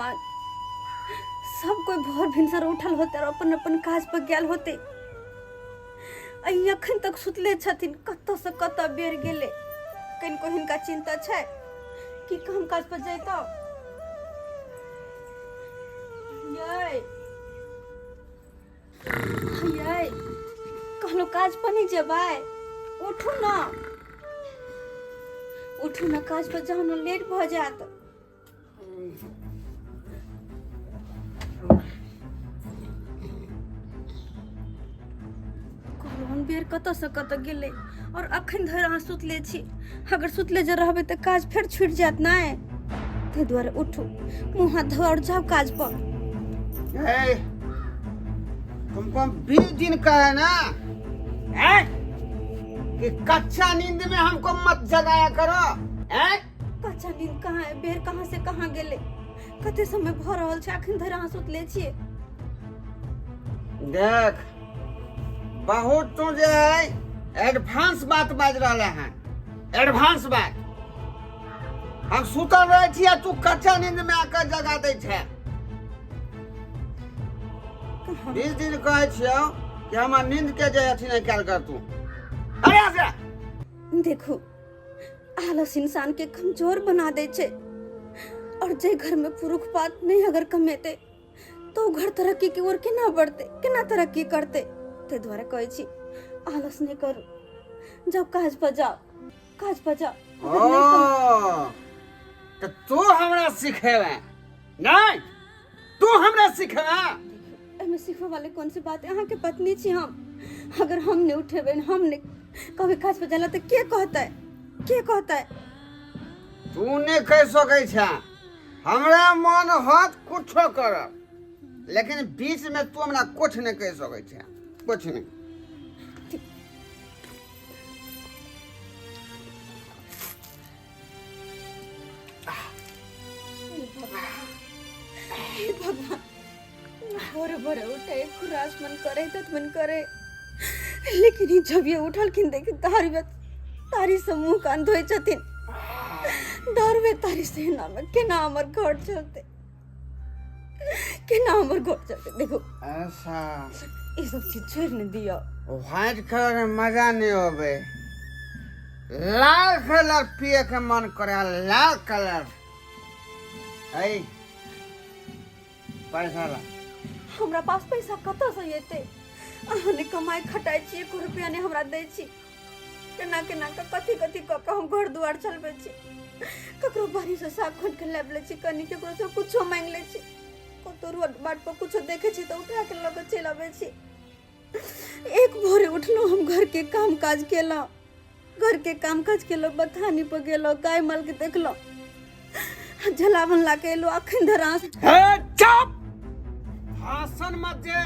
भगवान, सब कोई भोर भिनसर उठल होते और अपन अपन काज पर गेल होते, आ ई अखन तक सुतले छथिन। कतऽ से कतऽ बेर गेलै, कनिको हिनका चिंता छै कि काम काज पर जैतौ? यै यै, कहलहुँ काज पर नहि जेबै? उठू ने, उठू ने, काज पर जाउ ने, लेट भऽ जायत। कहलहुँ बेर कतऽसँ कतऽ गेलै और अखन धरि अहाँ सुतले छी। अगर सुतले जे रहबै तऽ काज फेर छूटि जायत नहि, ताहि दुआरे उठू, मुँह हाथ धो और जाउ काज पर। ए, तुमको हम 20 दिन कहे ना हैं कि कच्चा नींद में हमको मत जगाया करो, हैं? कच्चा नींद कहाँ है? बेर कहाँ से कहाँ गेलै, कते समय भऽ रहल छै, अखन धरि अहाँ सुतले छियै। देख, बहुत तू जे है एडवांस बात बाज रहा है, एडवांस बात। हम सुतल रहे छी आ तू कच्चा नींद में आकर जगा दै छै। 20 दिन कहै छियौ कि हमर नींद के जे अथी नहि कयल कर तू। अरे से देखू, आलस इंसान के कमजोर बना दै छै और जे घर में पुरुख पात नहीं अगर कमेते तो घर तरक्की के ओर केना बढ़ते, केना तरक्की करते? ताहि दुआरे कहै छी, आलस नहि करू, जाउ काज पर जाउ, काज पर जाउ। अगर नहि ओ तऽ तू हमरा सिखेबे नहि, तू हमरा सिखेबे? एहिमे सिखबै वाले कौन सी बात है? अहाँके पत्नी छी हम। अगर हम नहि उठेबै, हम नहि कहबै काज पर जाला, तऽ के कहतै, के कहतै? तू नहि कहि सकै छे। हमरा मन होत कुछो करब, लेकिन बीच में तू हमरा कुछ नहि कहि सकै छे, कुछ नहि। हे भगवान, भोरे भोरे उठे खुरास मन करे, तत मन करे, लेकिन ई जब ये उठलखिन, देखी दारू तारी से मुंह कान धोइ छथिन, दारुए तारी से। एना में केना हमर घर चलते, केना हमर घर चलते? देखो, ऐसा ई सब चीज छोड़ि ने दियौ। व्हाइट कलर में मजा नहीं आवे, लाल कलर पिए के मन करे, लाल कलर। ऐ, पैसा ला। हमरा पास पैसा कतऽसँ एतै? अहाँ ने कमाइ खटाइ छी, एको रुपया नहि हमरा दै छी। केना केना कऽ, कथी कथी कऽ कऽ हम घर दुआर चलबै छी। ककरो बाड़ीसँ साग खोलि कऽ लाबि लै छी कनि, ककरोसँ कुछो मांगि लै छी, कतहु रोड बाट पर कुछो देखै छी तऽ उठा कऽ लऽ कऽ चलि अबै छी। एक भोरे उठलहुँ हम, घरके काम काज केलहुँ, घरके काम काज केलहुँ, बथानी पर गेलहुँ, गाय मालके देखलहुँ, जलावन ला के एलहुँ, अखन धरि अहाँ हे, चुप! भाषण मत दे।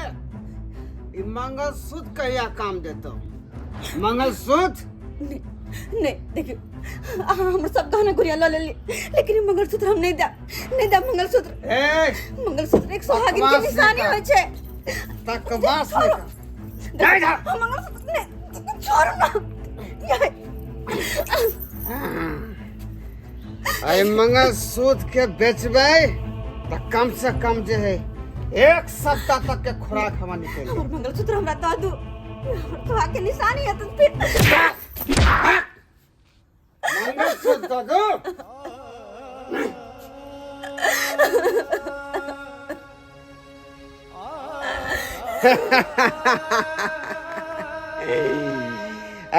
ई मंगलसूत्र कहिया काम देतो, मंगलसूत्र? नहीं नहीं, देखियो, अहाँ हमर सब गहना गुड़िया लऽ लेली, लेकिन ई मंगलसूत्र हम नहीं देब, नहीं देब मंगलसूत्र। ए, मंगलसूत्र एक सोहागिन के बकवास निशानी नहीं होइ छै। बकवास नहीं छोड़ो। कर। जा इधर। हम मंगलसूत्र नहीं, छोड़ो ना ये। अरे, मंगलसूत्र के बेचबै तऽ कम से कम जे है एक सप्ताह तक के खुराक हमरा निकल। हमर मंगलसूत्र हमरा दऽ दू, हमर सुहाग के निशानी है, तऽ फिर मंगलसूत्र दऽ दू।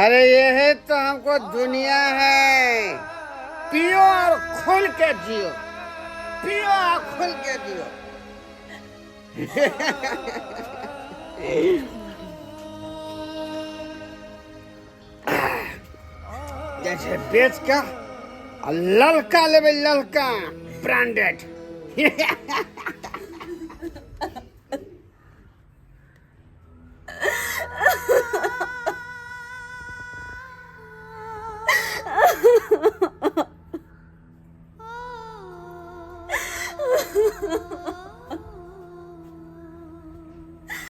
अरे, यही तो हमको दुनिया है। पियो और खुल के जियो, पियो और खुल के जियो। जैसे बेच के आ ललका लेबै, ललका ब्रांडेड।